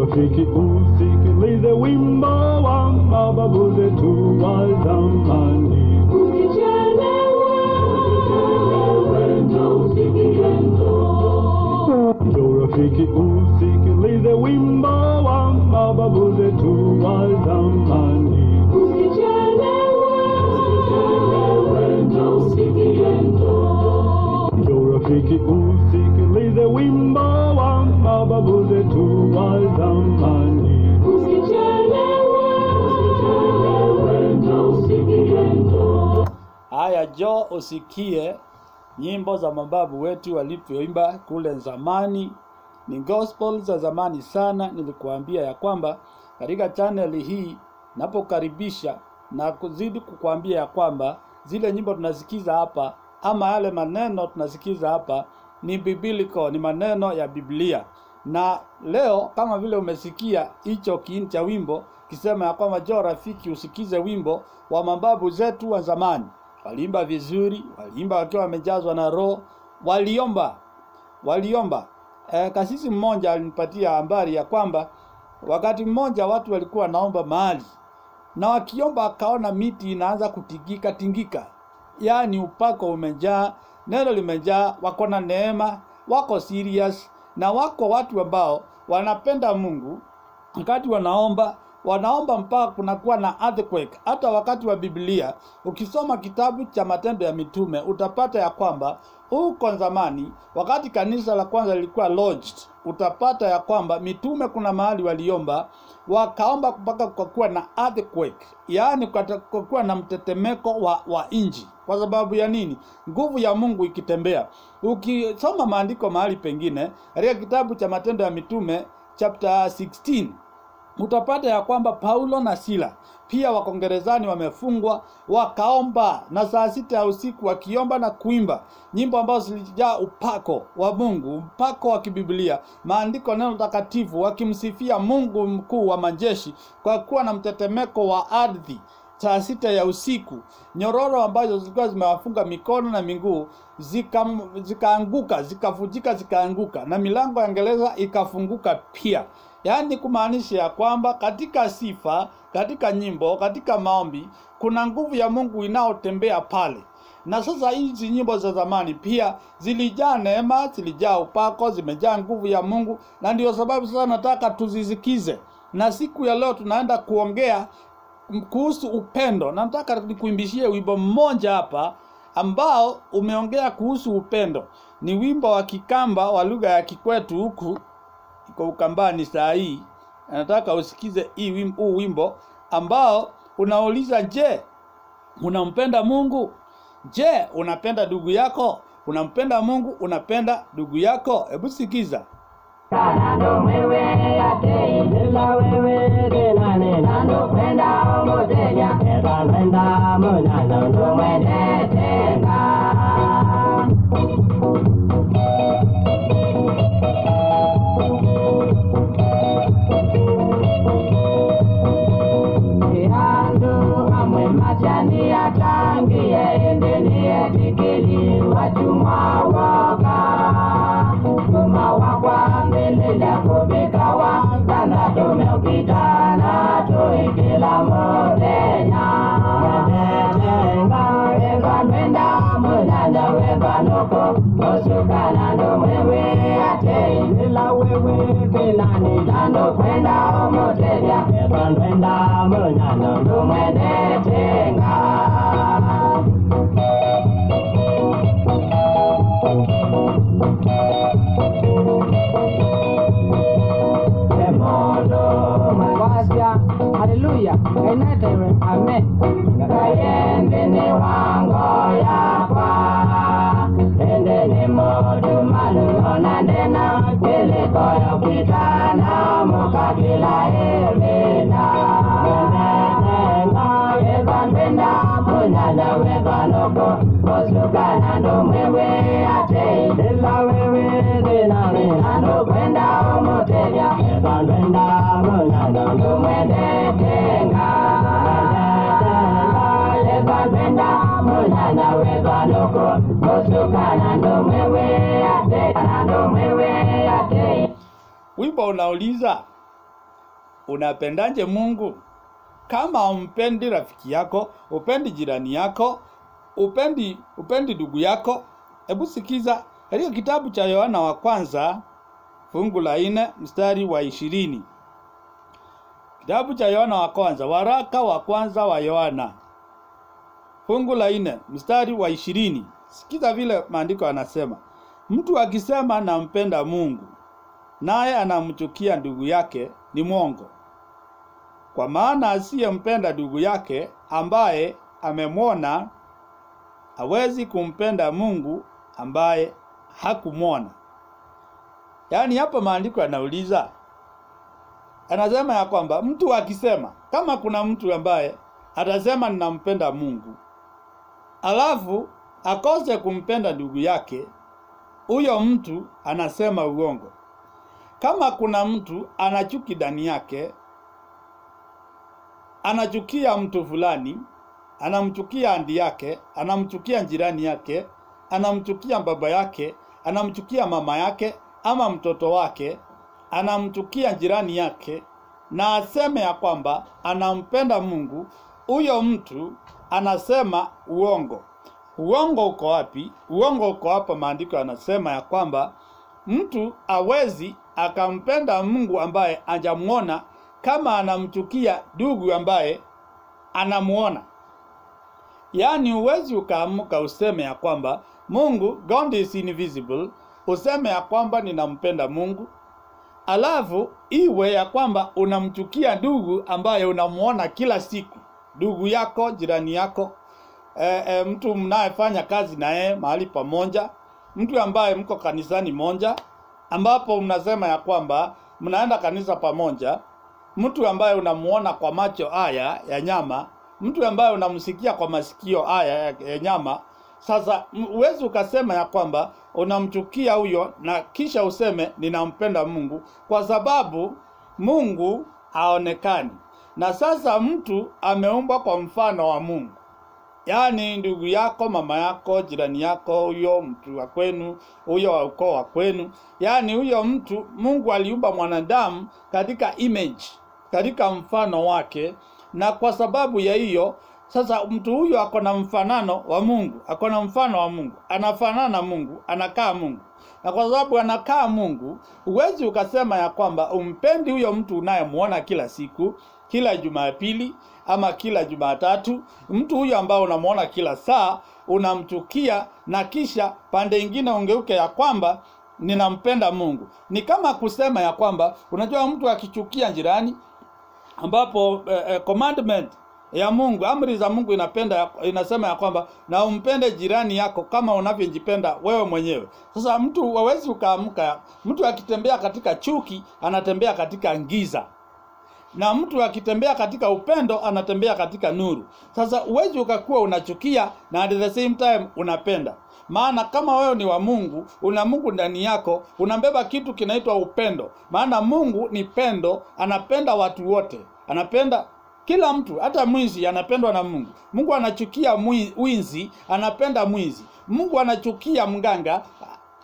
Rafiki, usikilize wimbo wa mababu zetu wa zamani. Usichelewe, njoo usikie, njoo. Njoo rafiki, usikilize wimbo wa mababu zetu wa zamani. Usichelewe, njoo usikie, njoo. Njoo rafiki, usikilize wimbo wa mababu zetu wa zamani. Usichelewe, njoo usikie, njoo. Haya, njoo usikie nyimbo za mababu wetu walivyoimba kule zamani. Ni gospel za zamani sana. Nilikuambia ya kwamba katika channel hii napokaribisha na kuzidi kukuambia ya kwamba zile nyimbo tunasikiza hapa ama yale maneno tunasikiza hapa ni biblical, ni maneno ya Biblia. Na leo kama vile umesikia hicho kiini cha wimbo kisema ya kwamba njoo rafiki usikize wimbo wa mababu zetu wa zamani. Waliimba vizuri, waliimba wakiwa wamejazwa na Roho, waliomba. Kasisi mmoja alinipatia habari ya kwamba wakati mmoja watu walikuwa wanaomba mahali, na wakiomba akaona miti inaanza kutingika tingika, yaani upako umejaa, neno limejaa, wako na neema, wako serious, na wako watu ambao wanapenda Mungu. Wakati wanaomba, wanaomba mpaka kunakuwa na earthquake. Hata wakati wa Biblia ukisoma kitabu cha Matendo ya Mitume utapata ya kwamba huko zamani wakati kanisa la kwanza lilikuwa lodged, utapata ya kwamba mitume kuna mahali waliomba, wakaomba mpaka kukakuwa na earthquake, yaani kukakuwa na mtetemeko wa inji. Kwa sababu ya nini? Nguvu ya Mungu ikitembea. Ukisoma maandiko mahali pengine katika kitabu cha Matendo ya Mitume chapter 16 utapata ya kwamba Paulo na Sila pia wako gerezani wamefungwa, wakaomba na saa 6 ya usiku wakiomba na kuimba nyimbo ambazo zilijaa upako wa Mungu, upako wa kibiblia, maandiko, neno takatifu, wakimsifia Mungu mkuu wa majeshi kwa kuwa na mtetemeko wa ardhi saa 6 ya usiku. Nyororo ambazo zilikuwa zimewafunga mikono na miguu zikaanguka, zikavunjika, zikaanguka, na milango ya gereza ikafunguka pia. Yaani kumaanisha ya kwamba katika sifa, katika nyimbo, katika maombi kuna nguvu ya Mungu inayotembea pale. Na sasa hizi nyimbo za zamani pia zilijaa neema, zilijaa upako, zimejaa nguvu ya Mungu, na ndio sababu sasa nataka tuzisikize. Na siku ya leo tunaenda kuongea kuhusu upendo. Na nataka nikuimbishie wimbo mmoja hapa ambao umeongea kuhusu upendo. Ni wimbo wa Kikamba wa lugha ya Kikwetu huku iko Ukambani saa hii. Nataka usikize huu wimbo ambao unauliza, je, unampenda Mungu? Je, unapenda ndugu yako? Unampenda Mungu, unapenda ndugu yako? Hebu sikiza. Haleluya, amen. Wimbo unauliza, Unapendaje Mungu kama umpendi rafiki yako, upendi jirani yako, upendi ndugu yako? Hebu sikiza katika kitabu cha Yohana wa kwanza fungu la 4 mstari wa 20. Kitabu cha Yohana wa kwanza, waraka wa kwanza wa Yohana fungu la 4 mstari wa 20. Sikiza vile maandiko yanasema: mtu akisema nampenda Mungu naye anamchukia ndugu yake ni mwongo. Kwa maana asiyempenda ndugu yake ambaye amemwona hawezi kumpenda Mungu ambaye hakumwona. Yaani hapa maandiko yanauliza, anasema ya kwamba mtu akisema, kama kuna mtu ambaye atasema ninampenda Mungu alafu akose kumpenda ndugu yake, huyo mtu anasema uongo. Kama kuna mtu anachuki ndani yake, anachukia mtu fulani, anamchukia andi yake, anamchukia jirani yake, anamchukia baba yake, anamchukia mama yake ama mtoto wake, anamchukia jirani yake, na aseme ya kwamba anampenda Mungu, huyo mtu anasema uongo. Uongo uko wapi? Uongo uko hapa. Maandiko yanasema ya kwamba mtu hawezi akampenda Mungu ambaye hajamuona kama anamchukia ndugu ambaye anamuona. Yaani huwezi ukaamka useme ya kwamba Mungu, God is invisible, useme ya kwamba ninampenda Mungu, alafu iwe ya kwamba unamchukia ndugu ambaye unamuona kila siku, ndugu yako, jirani yako, mtu mnayefanya kazi naye mahali pamoja, mtu ambaye mko kanisani moja, ambapo mnasema ya kwamba mnaenda kanisa pamoja, mtu ambaye unamuona kwa macho haya ya nyama, mtu ambaye unamsikia kwa masikio haya ya nyama. Sasa huwezi ukasema ya kwamba unamchukia huyo na kisha useme ninampenda Mungu, kwa sababu Mungu haonekani. Na sasa mtu ameumbwa kwa mfano wa Mungu. Yaani ndugu yako, mama yako, jirani yako, huyo mtu wa kwenu, huyo wa ukoo wa kwenu, yaani huyo mtu, Mungu aliumba mwanadamu katika image, katika mfano wake. Na kwa sababu ya hiyo sasa mtu huyo ako na mfanano wa Mungu, ako na mfano wa Mungu, anafanana Mungu, anakaa Mungu. Na kwa sababu anakaa Mungu, huwezi ukasema ya kwamba umpendi huyo mtu unayemuona kila siku, kila Jumapili ama kila Jumatatu, mtu huyo ambao unamuona kila saa unamchukia, na kisha pande ingine ungeuke ya kwamba ninampenda Mungu. Ni kama kusema ya kwamba unajua mtu akichukia jirani, ambapo commandment ya Mungu, amri za Mungu inasema ya kwamba na umpende jirani yako kama unavyojipenda wewe mwenyewe. Sasa mtu hawezi ukaamka, mtu akitembea katika chuki anatembea katika giza, na mtu akitembea katika upendo anatembea katika nuru. Sasa huwezi ukakuwa unachukia na at the same time unapenda. Maana kama wewe ni wa Mungu, una Mungu ndani yako, unambeba kitu kinaitwa upendo. Maana Mungu ni pendo, anapenda watu wote, anapenda kila mtu, hata mwizi anapendwa na Mungu. Mungu anachukia wizi, anapenda mwizi. Mungu anachukia mganga,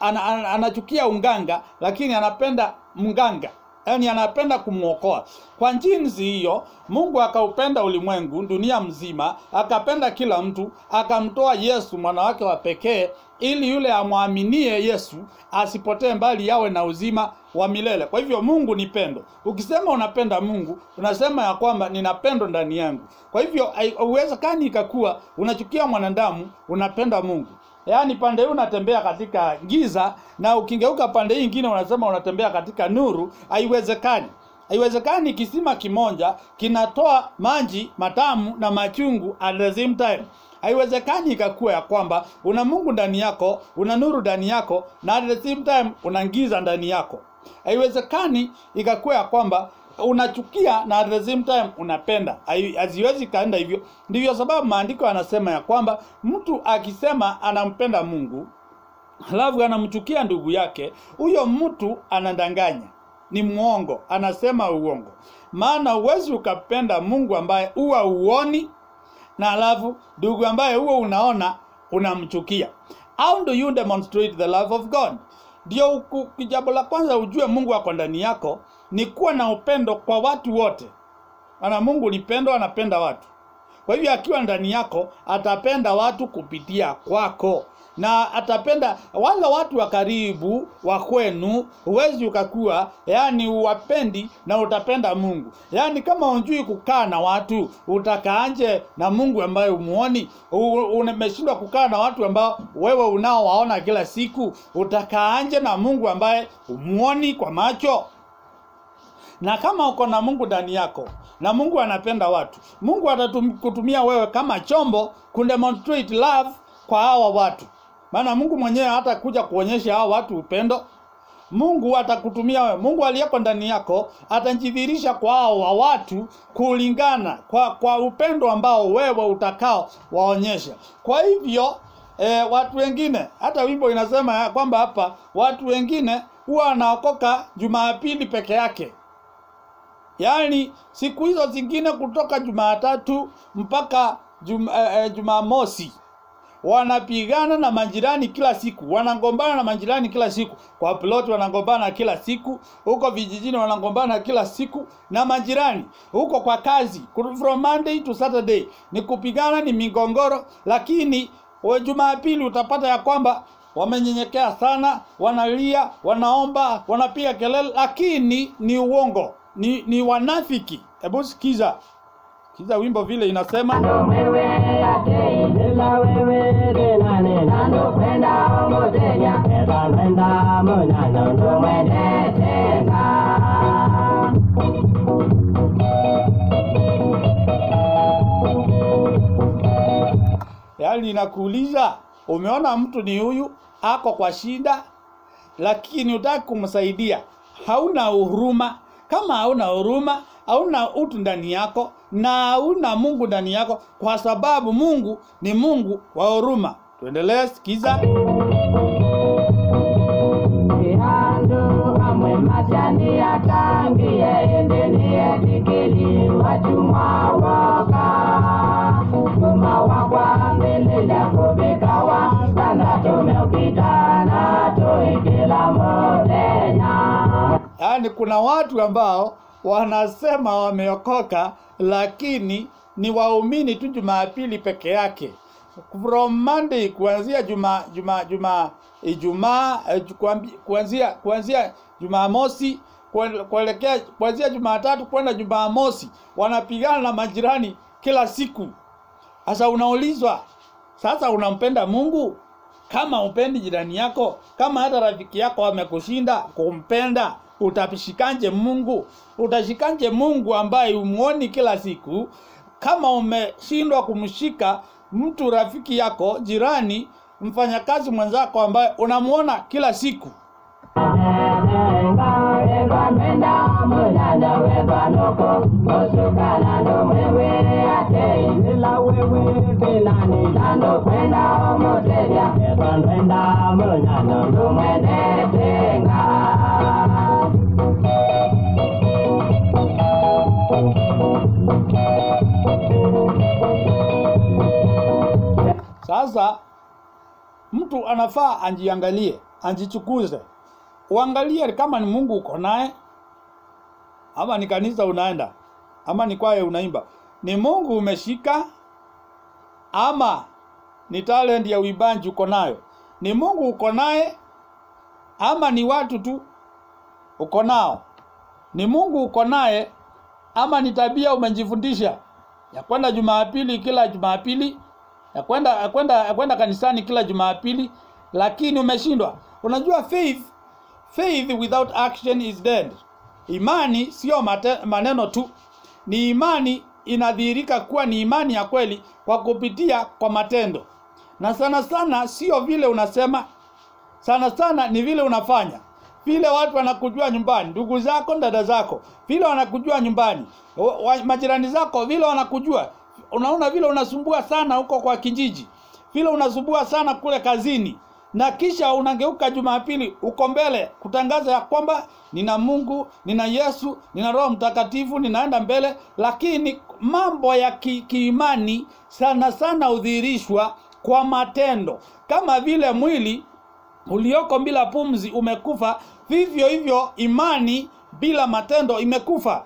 anachukia unganga, lakini anapenda mganga. Yaani anapenda kumuokoa. Kwa jinsi hiyo Mungu akaupenda ulimwengu, dunia mzima, akapenda kila mtu, akamtoa Yesu mwana wake wa pekee ili yule amwaminie Yesu asipotee mbali yawe na uzima wa milele. Kwa hivyo Mungu ni pendo. Ukisema unapenda Mungu, unasema ya kwamba nina pendo ndani yangu. Kwa hivyo haiwezekani ikakuwa unachukia mwanadamu, unapenda Mungu. Yaani pande hii unatembea katika giza na ukingeuka pande hii nyingine unasema unatembea katika nuru. Haiwezekani. Haiwezekani kisima kimoja kinatoa maji matamu na machungu at the same time. Haiwezekani ikakuwa ya kwamba una Mungu ndani yako, una nuru ndani yako na at the same time una giza ndani yako. Haiwezekani ikakuwa ya kwamba unachukia na at the same time unapenda. Haziwezi kaenda hivyo. Ndivyo sababu maandiko yanasema ya kwamba mtu akisema anampenda Mungu halafu anamchukia ndugu yake, huyo mtu anadanganya, ni muongo, anasema uongo. Maana huwezi ukapenda Mungu ambaye huwa uoni na halafu ndugu ambaye huwa unaona unamchukia. How do you demonstrate the love of God? Ndio jambo la kwanza ujue Mungu ako ndani yako ni kuwa na upendo kwa watu wote. Maana Mungu ni pendo, anapenda watu. Kwa hivyo akiwa ndani yako atapenda watu kupitia kwako, na atapenda wale watu wa karibu wa kwenu. Huwezi ukakuwa yani uwapendi na utapenda Mungu. Yani kama unjui kukaa na watu, utakaanje na Mungu ambaye umuoni? Umeshindwa kukaa na watu ambao wewe unaowaona kila siku, utakaanje na Mungu ambaye umuoni kwa macho? Na kama uko na Mungu ndani yako na Mungu anapenda watu, Mungu atakutumia wewe kama chombo kudemonstrate love kwa hawa watu. Maana Mungu mwenyewe hata kuja kuonyesha hawa watu upendo. Mungu atakutumia wewe. Mungu aliyeko ndani yako atajidhihirisha kwa hawa watu kulingana kwa upendo ambao wewe utakao waonyesha. Kwa hivyo watu wengine, hata wimbo inasema kwamba hapa watu wengine huwa wanaokoka Jumapili peke yake. Yaani siku hizo zingine kutoka Jumatatu mpaka Jumamosi wanapigana na majirani kila siku, wanagombana na majirani kila siku, kwa plot wanagombana kila siku, huko vijijini wanagombana kila siku na majirani, huko kwa kazi, from Monday to Saturday ni kupigana, ni migongoro. Lakini Jumapili utapata ya kwamba wamenyenyekea sana, wanalia, wanaomba, wanapiga kelele, lakini ni uongo, ni wanafiki. Hebu sikiza wimbo vile inasema. Yaani nakuuliza, umeona mtu ni huyu ako kwa shida, lakini hutaki kumsaidia, hauna huruma. Kama hauna huruma, hauna utu ndani yako na hauna Mungu ndani yako, kwa sababu Mungu ni Mungu wa huruma. Tuendelee, sikiza. Yaani kuna watu ambao wanasema wameokoka, lakini ni waumini tu Jumapili peke yake. From Monday, kuanzia Ijumaa, kuanzia Jumamosi kuelekea kuanzia Jumatatu kwenda Jumamosi wanapigana na majirani kila siku. Sasa unaulizwa, sasa unampenda Mungu? Kama upendi jirani yako, kama hata rafiki yako amekushinda kumpenda, utashikanje Mungu? Utashikanje Mungu ambaye umuoni kila siku? Kama umeshindwa kumshika mtu rafiki yako, jirani, mfanyakazi mwenzako ambaye unamuona kila siku. Sasa mtu anafaa anjiangalie, anjichukuze. Uangalie kama ni Mungu uko naye, ama ni kanisa unaenda, ama ni kwaya unaimba. Ni Mungu umeshika, ama ni talent ya uimbaji uko nayo? Ni Mungu uko naye, ama ni watu tu uko nao? Ni Mungu uko naye, ama ni tabia umejifundisha ya kwenda Jumapili kila Jumapili, ya kwenda kanisani kila Jumapili, lakini umeshindwa? Unajua faith without action is dead. Imani sio maneno tu. Ni imani inadhihirika kuwa ni imani ya kweli kwa kupitia kwa matendo. Na sana sana sio vile unasema, sana sana ni vile unafanya. Vile watu wanakujua nyumbani, ndugu zako, dada zako, vile wanakujua nyumbani, majirani zako vile wanakujua. Unaona vile unasumbua sana huko kwa kijiji, vile unasumbua sana kule kazini. Na kisha unageuka Jumapili uko mbele kutangaza ya kwamba nina Mungu, nina Yesu, nina Roho Mtakatifu, ninaenda mbele. Lakini mambo ya kiimani sana sana hudhihirishwa kwa matendo. Kama vile mwili ulioko bila pumzi umekufa, vivyo hivyo imani bila matendo imekufa.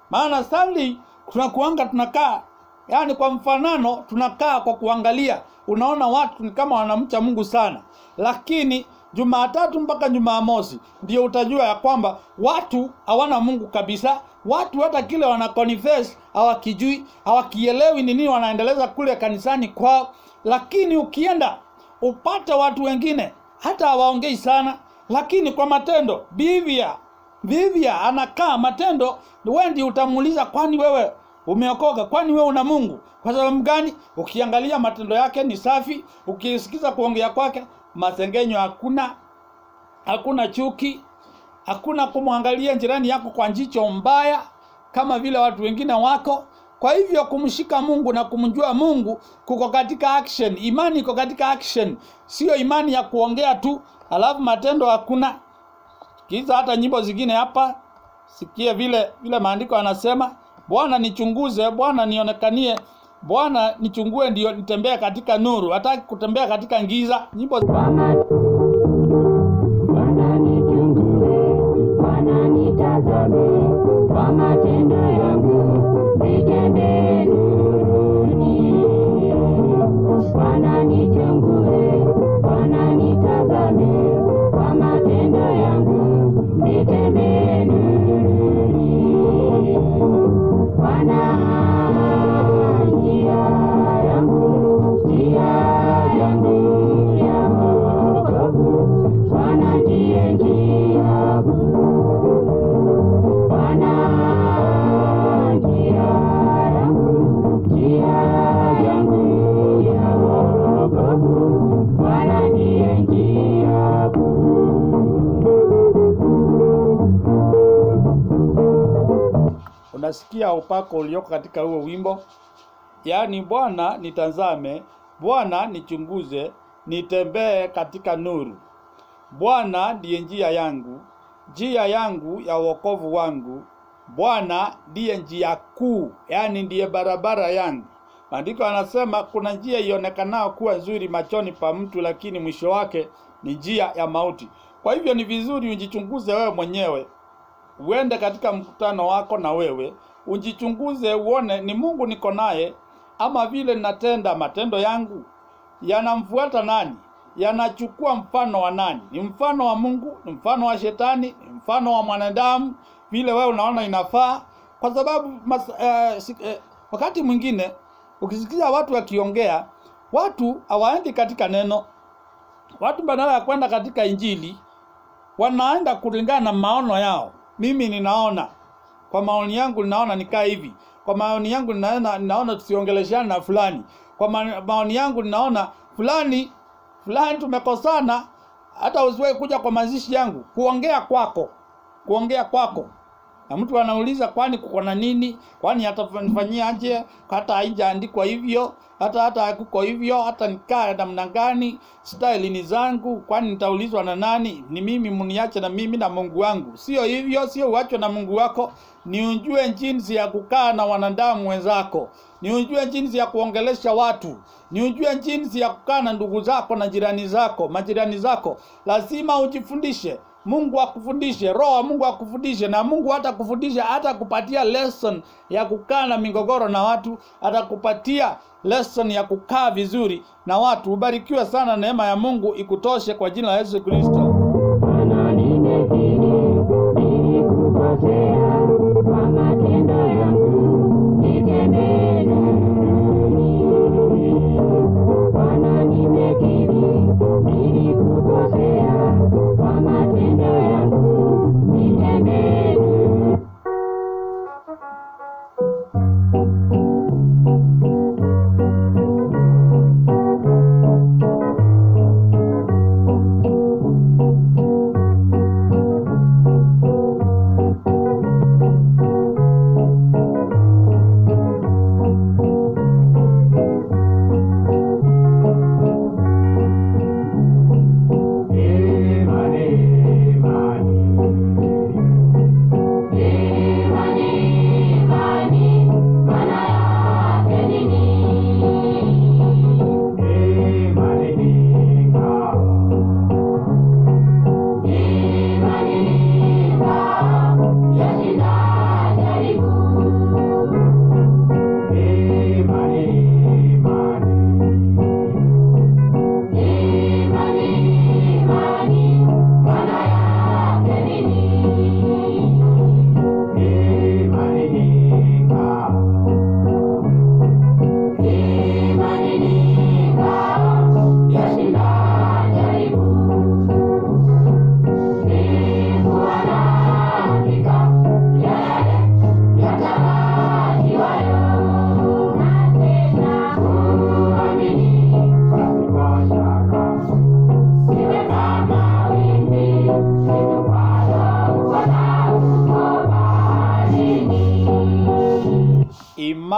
Maana Sunday tunakuanga tunakaa, yaani kwa mfanano tunakaa kwa kuangalia, unaona watu ni kama wanamcha Mungu sana, lakini Jumatatu mpaka Jumamosi ndio utajua ya kwamba watu hawana Mungu kabisa. Watu hata kile wana confess hawakijui, hawakielewi ni nini wanaendeleza kule kanisani kwao. Lakini ukienda upate watu wengine hata hawaongei sana, lakini kwa matendo vivya anakaa matendo. Wewe ndiye utamuuliza, kwani wewe umeokoka? Kwani wewe una Mungu? Kwa sababu gani? Ukiangalia matendo yake ni safi, ukisikiza kuongea kwake, masengenyo hakuna, hakuna chuki, hakuna kumwangalia jirani yako kwa jicho mbaya kama vile watu wengine wako. Kwa hivyo kumshika Mungu na kumjua Mungu kuko katika action. Imani iko katika action, sio imani ya kuongea tu alafu matendo hakuna. Sikiza hata nyimbo zingine hapa, sikie vile vile maandiko yanasema, Bwana nichunguze, Bwana nionekanie, Bwana nichungue ndio nitembee katika nuru. Hataki kutembea katika giza. Nyimbo Bwana nichungue, Bwana nitazame, kwa matendo yangu nitembee nuruni. Bwana nichungue, Bwana nitazame, kwa matendo yangu nitembee nuruni. Bwana njia yangu ya wokovu, Bwana ndiye njia kuu. Bwana njia yangu ya wokovu, Bwana ndiye njia kuu. Unasikia upako ulioko katika huo wimbo? Yaani, Bwana nitazame, Bwana nichunguze, nitembee katika nuru. Bwana ndiye njia yangu, njia yangu ya wokovu wangu. Bwana ndiye njia kuu, yaani ndiye barabara yangu. Maandiko yanasema kuna njia ionekanayo kuwa nzuri machoni pa mtu, lakini mwisho wake ni njia ya mauti. Kwa hivyo ni vizuri ujichunguze wewe mwenyewe, uende katika mkutano wako na wewe ujichunguze, uone ni Mungu niko naye ama vile natenda matendo yangu yanamfuata nani, yanachukua mfano wa nani? Ni mfano wa Mungu? Ni mfano wa shetani? Ni mfano wa mwanadamu? Vile wewe unaona inafaa? Kwa sababu wakati mwingine ukisikia watu wakiongea, watu hawaendi katika neno. Watu badala ya kwenda katika Injili wanaenda kulingana na maono yao. Mimi ninaona, kwa maoni yangu ninaona nikaa hivi, kwa maoni yangu ninaona tusiongeleshane na fulani, kwa maoni yangu ninaona fulani fulani tumekosana, hata usiwahi kuja kwa mazishi yangu. Kuongea kwako, kuongea kwako. Na mtu anauliza, kwani kuko na nini? Kwani atanifanyia aje? Hata haijaandikwa hivyo, hata kuko hivyo, hata nikaa namna gani? Style ni zangu, kwani nitaulizwa na nani? Ni mimi, mniache na mimi na Mungu wangu. Sio hivyo, sio uachwe na Mungu wako. Ni ujue jinsi ya kukaa na wanadamu wenzako, ni ujue jinsi ya kuongelesha watu, ni ujue jinsi ya kukaa na ndugu zako na jirani zako, majirani zako. Lazima ujifundishe. Mungu akufundishe, Roho wa Mungu akufundishe. Na Mungu hatakufundisha, hatakupatia lesson ya kukaa na migogoro na watu, atakupatia lesson ya kukaa vizuri na watu. Ubarikiwe sana, neema ya Mungu ikutoshe kwa jina la Yesu Kristo. Bwana nimekiri, nilikukosea, kwa matendo yangu nitembee nuruni. Bwana nimekiri, nilikukosea, kwa matendo yangu nitembee nuruni.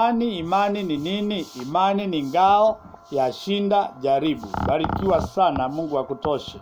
Kwani imani ni nini? Imani ni ngao ya shinda jaribu. Barikiwa sana, Mungu akutoshe.